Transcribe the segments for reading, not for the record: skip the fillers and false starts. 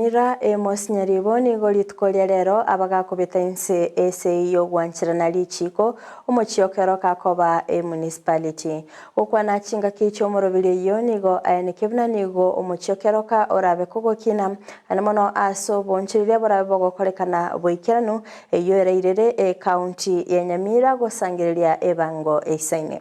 Nyamira, Amos Nyaribo nigo rituko ria rero abagakobeta inse esegi y'ogwancherana richiiko omochie o Keroka akoba emunicipality. Gokwana chingaki chi'omoroberi oyio nigo aenekia buna nigo omochie o Keroka orabe kogokina naende mono ase obonchoreria borabe bogokorekana boikeranu eyio erairere ecounty ya Nyamira gosangereria ebango eisaine.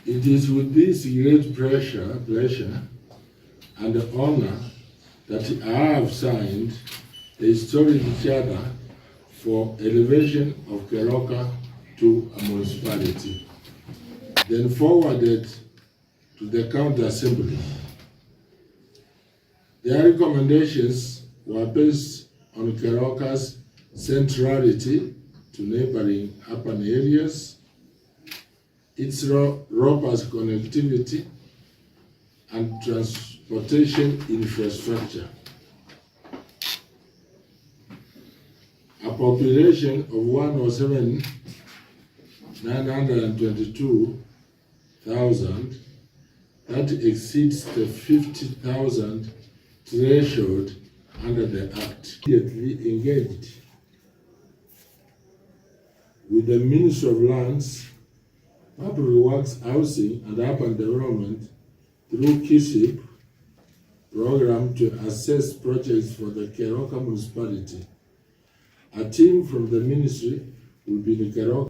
It is with this great pressure, pleasure and honor that I have signed the historic charter for elevation of Keroka to a municipality, then forwarded to the county assembly. Their recommendations were based on Keroka's centrality to neighboring urban areas, its robust connectivity, and transportation infrastructure. A population of 107,922,000 that exceeds the 50,000 threshold under the Act. Immediately engaged with the Ministry of Lands, Public Works, Housing and Urban Development through KISIP program to assess projects for the Keroka municipality. A team from the ministry will be in Keroka.